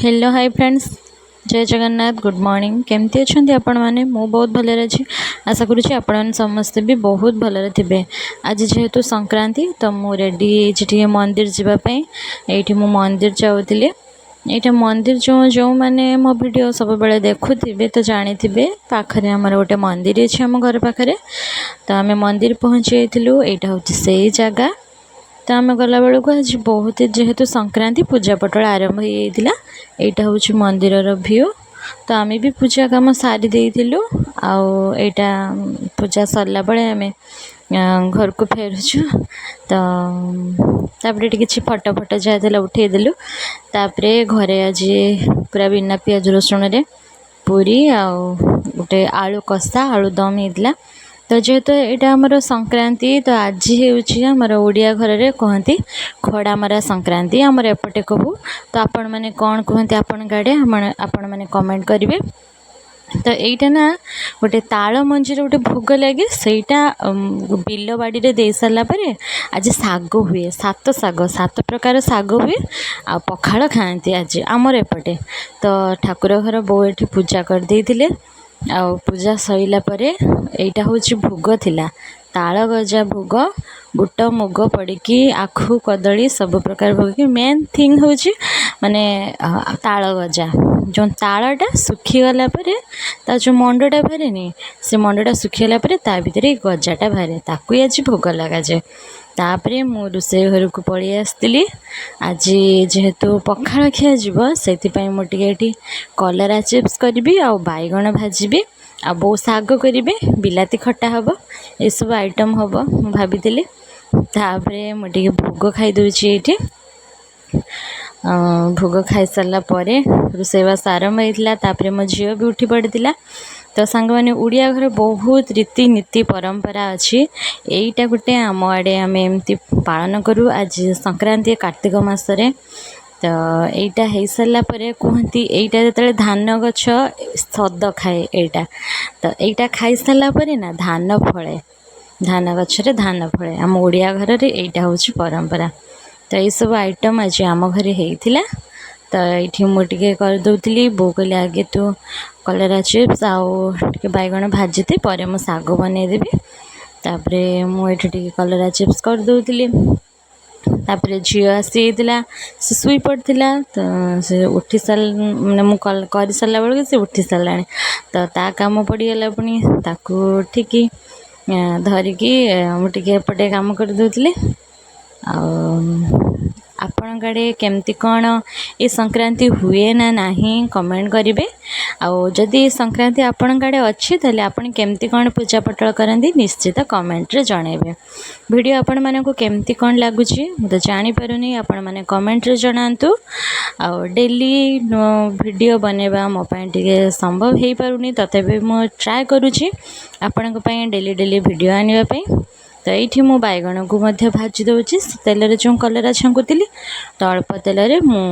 Hello, high friends, ଜୟ Jagannath, good morning. କେମିତି ଅଛନ୍ତି ଆପଣମାନେ? ମୁଁ ବହୁତ ଭଲରେ ଅଛି। ଆଶା କରୁଛି ଆପଣମାନେ ସମସ୍ତେ ବି ବହୁତ ଭଲରେ ଥିବେ। ଆଜି ଯେହେତୁ ସଂକ୍ରାନ୍ତି, ତ ମୁଁ ରେଡ଼ି ହେଇଛି ଟିକେ ମନ୍ଦିର ଯିବା ପାଇଁ। ଏଇଠି ମୁଁ ମନ୍ଦିର ଯାଉଥିଲି। ଏଇଟା ମନ୍ଦିର। ଯେଉଁମାନେ ମୋ ଭିଡ଼ିଓ ସବୁବେଳେ ଦେଖୁଥିବେ ତ ଜାଣିଥିବେ, ପାଖରେ ଆମର ଗୋଟେ ମନ୍ଦିର ଅଛି, ଆମ ଘର ପାଖରେ। ତ ଆମେ ମନ୍ଦିର ପହଞ୍ଚି ଯାଇଥିଲୁ। ଏଇଟା ହେଉଛି ସେଇ ଜାଗା। ତ ଆମେ ଗଲାବେଳକୁ ଆଜି ବହୁତ, ଯେହେତୁ ସଂକ୍ରାନ୍ତି, ପୂଜା ପଟଳ ଆରମ୍ଭ ହେଇଯାଇଥିଲା। ଏଇଟା ହେଉଛି ମନ୍ଦିରର ଭ୍ୟୁ। ତ ଆମେ ବି ପୂଜା କାମ ସାରି ଦେଇଥିଲୁ ଆଉ ଏଇଟା ପୂଜା ସରିଲା ପରେ ଆମେ ଘରକୁ ଫେରୁଛୁ। ତ ତାପରେ ଏଠି କିଛି ଫଟୋ ଫଟୋ ଯାହା ଥିଲା ଉଠେଇଦେଲୁ। ତାପରେ ଘରେ ଆଜି ପୁରା ବିନା ପିଆଜ ରସୁଣରେ ପୁରୀ ଆଉ ଗୋଟେ ଆଳୁ କଷା, ଆଳୁ ଦମ୍ ହେଇଥିଲା। ତ ଯେହେତୁ ଏଇଟା ଆମର ସଂକ୍ରାନ୍ତି, ତ ଆଜି ହେଉଛି ଆମର ଓଡ଼ିଆ ଘରରେ କୁହନ୍ତି ଖଡ଼ାମରା ସଂକ୍ରାନ୍ତି, ଆମର ଏପଟେ କହୁ। ତ ଆପଣମାନେ କ'ଣ କୁହନ୍ତି ଆପଣଙ୍କ ଆଡ଼େ, ଆପଣମାନେ କମେଣ୍ଟ କରିବେ। ତ ଏଇଟା ନା ଗୋଟେ ତାଳ ମଞ୍ଜିର ଗୋଟେ ଭୋଗ ଲାଗେ। ସେଇଟା ବିଲ ବାଡ଼ିରେ ଦେଇ ସାରିଲା ପରେ ଆଜି ଶାଗ ହୁଏ, ସାତ ଶାଗ, ସାତ ପ୍ରକାର ଶାଗ ହୁଏ ଆଉ ପଖାଳ ଖାଆନ୍ତି ଆଜି ଆମର ଏପଟେ। ତ ଠାକୁର ଘର ବୋଉ ଏଠି ପୂଜା କରିଦେଇଥିଲେ ଆଉ ପୂଜା ସରିଲା ପରେ ଏଇଟା ହେଉଛି ଭୋଗ ଥିଲା, ତାଳ ଗଜା ଭୋଗ, ବୁଟ ମୁଗ ପଡ଼ିକି, ଆଖୁ, କଦଳୀ ସବୁ ପ୍ରକାର ଭୋଗ। ମେନ୍ ଥିଙ୍ଗ ହେଉଛି ମାନେ ତାଳ ଗଜା। ଯେଉଁ ତାଳଟା ଶୁଖିଗଲା ପରେ ତା ଯେଉଁ ମଣ୍ଡଟା ବାହାରେନି, ସେ ମଣ୍ଡଟା ଶୁଖିଗଲା ପରେ ତା ଭିତରେ ଗଜାଟା ବାହାରେ, ତାକୁ ଆଜି ଭୋଗ ଲଗାଯାଏ। ତାପରେ ମୁଁ ରୋଷେଇ ଘରକୁ ପଳେଇ ଆସିଥିଲି। ଆଜି ଯେହେତୁ ପଖାଳ ଖିଆଯିବ, ସେଥିପାଇଁ ମୁଁ ଟିକେ ଏଠି କଲରା ଚିପ୍ସ କରିବି ଆଉ ବାଇଗଣ ଭାଜିବି ଆଉ ବୋଉ ଶାଗ କରିବେ, ବିଲାତି ଖଟା ହେବ, ଏସବୁ ଆଇଟମ୍ ହେବ ମୁଁ ଭାବିଥିଲି। ତାପରେ ମୁଁ ଟିକେ ଭୋଗ ଖାଇଦେଉଛି ଏଇଠି। ଭୋଗ ଖାଇସାରିଲା ପରେ ରୋଷେଇବାସ ଆରମ୍ଭ ହେଇଥିଲା। ତାପରେ ମୋ ଝିଅ ବି ଉଠି ପଡ଼ିଥିଲା। ତ ସାଙ୍ଗମାନେ, ଓଡ଼ିଆ ଘରେ ବହୁତ ରୀତିନୀତି ପରମ୍ପରା ଅଛି। ଏଇଟା ଗୋଟେ ଆମ ଆଡ଼େ ଆମେ ଏମିତି ପାଳନ କରୁ ଆଜି ସଂକ୍ରାନ୍ତି, କାର୍ତ୍ତିକ ମାସରେ। ତ ଏଇଟା ହେଇସାରିଲା ପରେ କୁହନ୍ତି, ଏଇଟା ଯେତେବେଳେ ଧାନ ଗଛ ସଦ ଖାଏ ଏଇଟା, ତ ଏଇଟା ଖାଇସାରିଲା ପରେ ନା ଧାନ ଫଳେ, ଧାନ ଗଛରେ ଧାନ ଫଳେ। ଆମ ଓଡ଼ିଆ ଘରରେ ଏଇଟା ହେଉଛି ପରମ୍ପରା। ତ ଏଇସବୁ ଆଇଟମ୍ ଆଜି ଆମ ଘରେ ହେଇଥିଲା। ତ ଏଇଠି ମୁଁ ଟିକେ କରିଦେଉଥିଲି। ବୋଉ କହିଲେ, ଆଗେ ତୁ କଲରା ଚିପ୍ସ ଆଉ ଟିକେ ବାଇଗଣ ଭାଜିଦେ, ପରେ ମୁଁ ଶାଗ ବନେଇଦେବି। ତାପରେ ମୁଁ ଏଇଠି ଟିକେ କଲରା ଚିପ୍ସ କରିଦେଉଥିଲି। ତାପରେ ଝିଅ ଆସିଯାଇଥିଲା, ସେ ଶୋଇ ପଡ଼ିଥିଲା। ତ ସେ ଉଠି ସାରିଲା, ମାନେ ମୁଁ କରିସାରିଲା ବେଳକୁ ସେ ଉଠି ସାରିଲାଣି। ତ ତା କାମ ପଡ଼ିଗଲା, ପୁଣି ତାକୁ ଉଠିକି ଧରିକି ମୁଁ ଟିକେ ଏପଟେ କାମ କରିଦେଉଥିଲି। ଆଉ ଆପଣଙ୍କ ଆଡ଼େ କେମିତି କ'ଣ ଏ ସଂକ୍ରାନ୍ତି ହୁଏ ନା ନାହିଁ, କମେଣ୍ଟ କରିବେ। ଆଉ ଯଦି ଏ ସଂକ୍ରାନ୍ତି ଆପଣଙ୍କ ଆଡ଼େ ଅଛି, ତାହେଲେ ଆପଣ କେମିତି କ'ଣ ପୂଜା ପଟଳ କରନ୍ତି, ନିଶ୍ଚିତ କମେଣ୍ଟରେ ଜଣାଇବେ। ଭିଡ଼ିଓ ଆପଣମାନଙ୍କୁ କେମିତି କ'ଣ ଲାଗୁଛି, ମୁଁ ତ ଜାଣିପାରୁନି, ଆପଣମାନେ କମେଣ୍ଟରେ ଜଣାନ୍ତୁ। ଆଉ ଡେଲି ଭିଡ଼ିଓ ବନେଇବା ମୋ ପାଇଁ ଟିକେ ସମ୍ଭବ ହେଇପାରୁନି, ତଥାପି ମୁଁ ଟ୍ରାଏ କରୁଛି ଆପଣଙ୍କ ପାଇଁ ଡେଲି ଡେଲି ଭିଡ଼ିଓ ଆଣିବା ପାଇଁ। ତ ଏଇଠି ମୁଁ ବାଇଗଣକୁ ମଧ୍ୟ ଭାଜି ଦେଉଛି। ସେ ତେଲରେ ଯେଉଁ କଲରା ଛାଙ୍କୁଥିଲି, ତ ଅଳ୍ପ ତେଲରେ ମୁଁ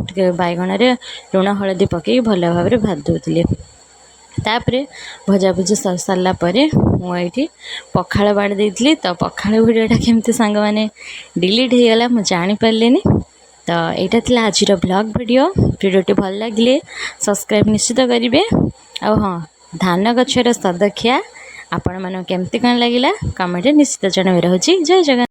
ଟିକେ ବାଇଗଣରେ ଲୁଣ ହଳଦୀ ପକାଇ ଭଲ ଭାବରେ ଭାଜି ଦେଉଥିଲି। ତାପରେ ଭଜାଭୁଜି ସରିଲା ପରେ ମୁଁ ଏଇଠି ପଖାଳ ବାଢ଼ି ଦେଇଥିଲି। ତ ପଖାଳ ଭିଡ଼ିଓଟା କେମିତି ସାଙ୍ଗମାନେ ଡିଲିଟ୍ ହେଇଗଲା, ମୁଁ ଜାଣିପାରିଲିନି। ତ ଏଇଟା ଥିଲା ଆଜିର ବ୍ଲଗ୍ ଭିଡ଼ିଓ। ଭିଡ଼ିଓଟି ଭଲ ଲାଗିଲେ ସବସ୍କ୍ରାଇବ୍ ନିଶ୍ଚିତ କରିବେ। ଆଉ ହଁ, ଧାନ ଗଛର ସଦଖିଆ ଆପଣମାନଙ୍କୁ କେମିତି କ'ଣ ଲାଗିଲା, କମେଣ୍ଟରେ ନିଶ୍ଚିତ ଜଣାଇବେ। ରହୁଛି, ଜୟ ଜଗନ୍ନାଥ।